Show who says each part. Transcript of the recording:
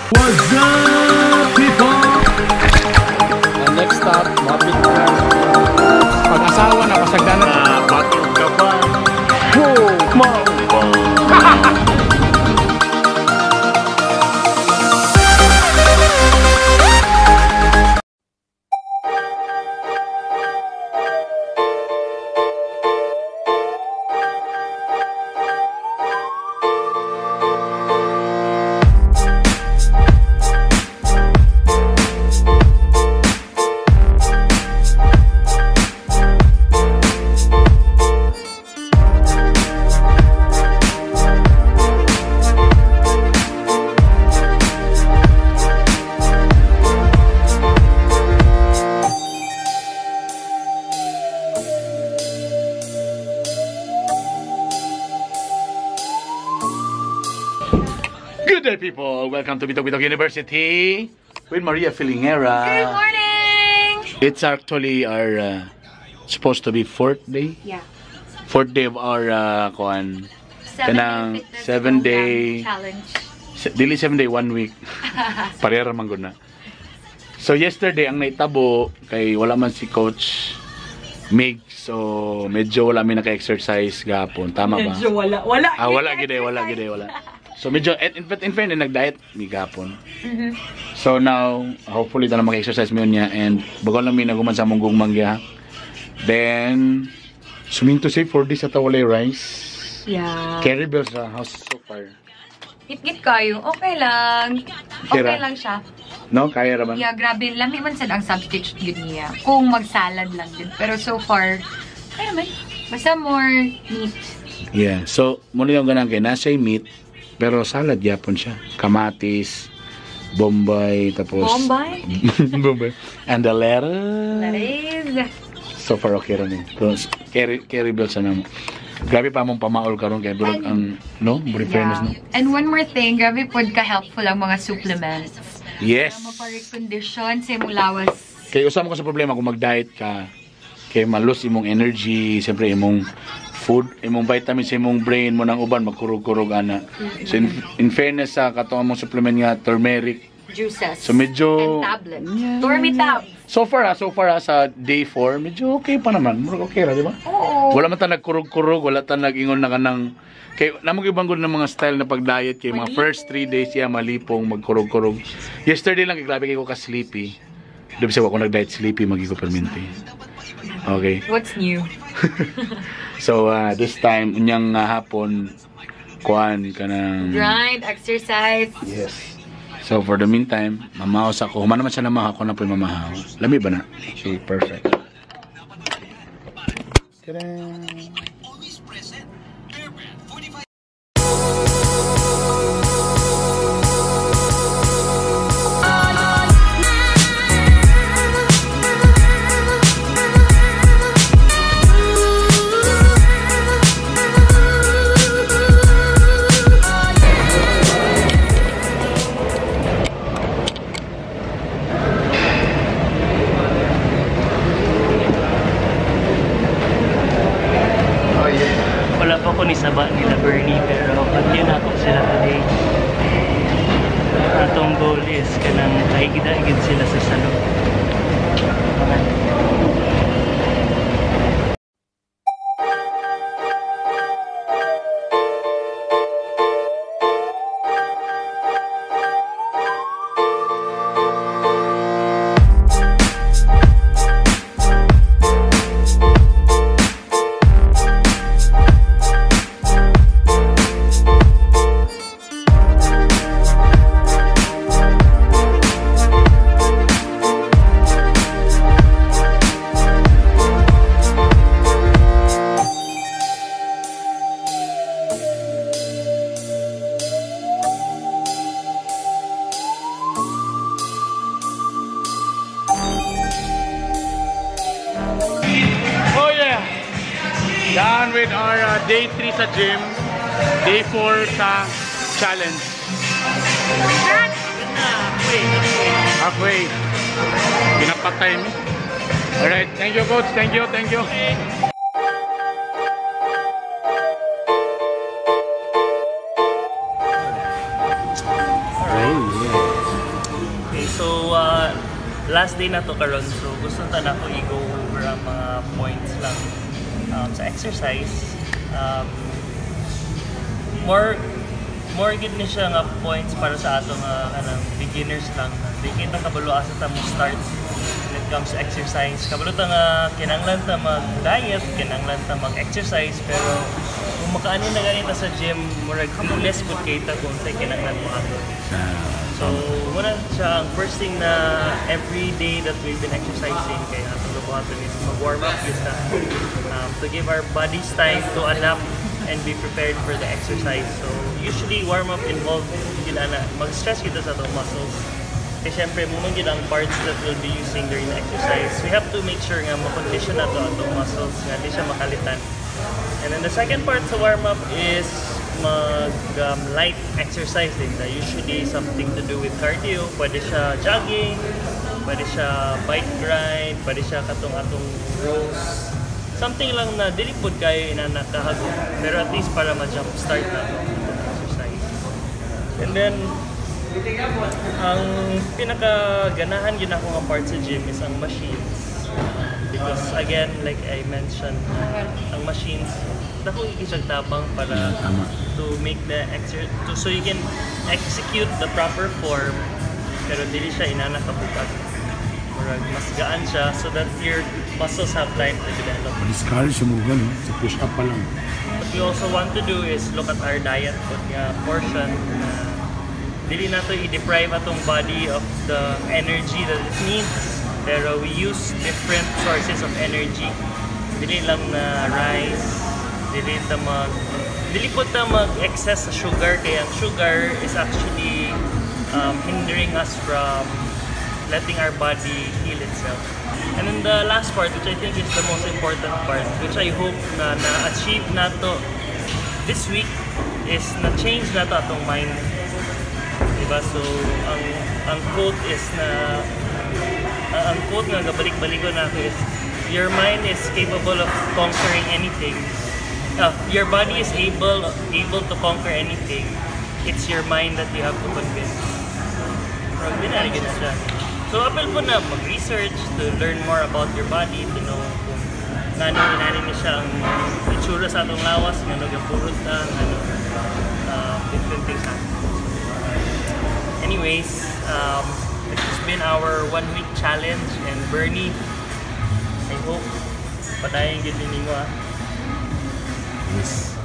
Speaker 1: What's up, people?
Speaker 2: Next stop, mapit na.
Speaker 1: Pag-asawa na, pasagdanan.
Speaker 3: Batid ka pa. Oh, mao ba?
Speaker 1: Good day, people! Welcome to Bitog Bitog University with Maria Filingera.
Speaker 4: Good morning!
Speaker 1: It's actually our supposed to be fourth day.
Speaker 4: Yeah.
Speaker 1: Fourth day of our kuan. Kanang 7-day
Speaker 4: challenge.
Speaker 1: Dili 7 day, 1 week. Pareha ra man gud na. So yesterday ang naitabo kay wala man si Coach Mig, so medyo wala mi naka-exercise gahapon, tama ba?
Speaker 4: Medyo wala. Wala.
Speaker 1: Ah, wala gid eh, wala gid eh, wala. So medyo in fairness nag-diet mi gahapon. So now hopefully ta na maka-exercise mi niya and bago lang mi naguman sa among gugmang giha. Then suminto say 4 days ata walay rice.
Speaker 4: Yeah.
Speaker 1: Carry bills sa house so far.
Speaker 4: Hit-hit kayo. Okay lang.
Speaker 1: Tira.
Speaker 4: Okay lang siya.
Speaker 1: No, kaya ra man.
Speaker 4: Yeah, grabe. Lami man sad ang substitute yun niya. Kung mag-salad lang din. Pero so far, kaya man. Basta more meat.
Speaker 1: Yeah. So, muna yung ganang kay nasa meat, pero salad yapon siya. Kamatis, Bombay, tapos...
Speaker 4: Bombay?
Speaker 1: Bombay. And the lettuce.
Speaker 4: Lettuce.
Speaker 1: So far, okay rin eh. So, carry bills na mo. Grabe pa mong pamaol karon kay burog ang no, buri fairness no.
Speaker 4: And one more thing, grabe pod ka helpful ang mga supplements.
Speaker 1: Yes.
Speaker 4: Para mapa-recondition sa imong lawas.
Speaker 1: Kay usa mo ko sa problema kung mag-diet ka, kay malus imong energy, siyempre imong food, imong vitamins, imong brain mo nang uban magkurog-kurog ana. So in fairness sa katong among supplement nga turmeric
Speaker 4: juices.
Speaker 1: So medyo
Speaker 4: and tablets. Yeah. Turmi-tabs.
Speaker 1: So far sa day 4, medyo okay pa naman. Murag okay ra, di ba?
Speaker 4: Oo.
Speaker 1: Wala man ta nagkurog-kurog, wala ta nag-ingon na kanang kay namo gyud ng mga style na pag-diet kay mga first 3 days siya malipong magkurog-kurog. Yesterday lang grabe kay ko ka sleepy. Di ba siya ko nag-diet sleepy magi ko permente. Okay.
Speaker 4: What's new?
Speaker 1: So this time unyang hapon kuan kanang
Speaker 4: grind, exercise.
Speaker 1: Yes. So for the meantime, mamahaw sa ako. Human naman siya na mahaw, ako na po yung mamahaw. Lami ba na? Okay, perfect. Ta-da!
Speaker 5: Wala pa ko ni saba nila Bernie pero pagyan ako sila today. Atong goal is kanang kahigid-higid sila sa salon.
Speaker 1: Oh yeah! Done with our day 3 sa gym, day 4 sa challenge. Halfway. Pinapatay mi. Alright, thank you coach, thank you, thank you. Oh yeah.
Speaker 5: Last day na to karon, so gusto ta nako i-go over ang mga points lang sa exercise. More gid ni siya nga points para sa ato nga kanang beginners lang. Di kita kabalo asa ta mo start when it comes to exercise. Kabalo ta nga kinahanglan ta mag-diet, kinahanglan ta mag-exercise, pero kung makaani na ganita sa gym, murag clueless pud kay ta kung unsay kinahanglan mo ato. So, muna siya, ang first thing na every day that we've been exercising kay atong gabuhaton is mag-warm up gyud ta to give our bodies time to adapt and be prepared for the exercise. So, usually warm up involved gyud ana, mag-stress kita sa atong muscles. Kaya syempre, mao man gyud ang parts that we'll be using during the exercise. We have to make sure nga ma-condition nato atong muscles nga di siya makalitan. And then the second part sa warm up is mag light exercise din na usually something to do with cardio. Pwede siya jogging, pwede siya bike ride, pwede siya katong atong rows. Something lang na dili pud kayo inana kahagop. Pero at least para ma-jump start na atong exercise. And then ang pinakaganahan yun ako nga part sa gym is ang machines. Because again, like I mentioned, ang machines, dako siyang tabang para
Speaker 1: Tama.
Speaker 5: To make the exer to, so you can execute the proper form, pero dili siya inana kabugat. Murag mas gaan siya so that your muscles have time to develop.
Speaker 1: Discourage sa mga, no? Sa push up pa lang.
Speaker 5: What we also want to do is look at our diet pud nga portion na dili nato i-deprive atong body of the energy that it needs, pero we use different sources of energy. Dili lang na rice, dili po ta mag-excess sa sugar, kaya ang sugar is actually hindering us from letting our body heal itself. And then the last part, which I think is the most important part, which I hope na na-achieve nato this week, is na-change nato atong mind. Diba? So, ang quote is na, ang quote nga gabalik-balik ko na ako is, "Your mind is capable of conquering anything. Your body is able to conquer anything. It's your mind that you have to convince." Pero di na rin siya. So, apil po na mag-research to learn more about your body, to know kung ngano inani ni siya ang itsura sa atong lawas, ngano gapurot ta, ngano different things happen. So, anyways, this has been our one week challenge, and Bernie, I hope padayon gyud nimo ah.
Speaker 1: Yes.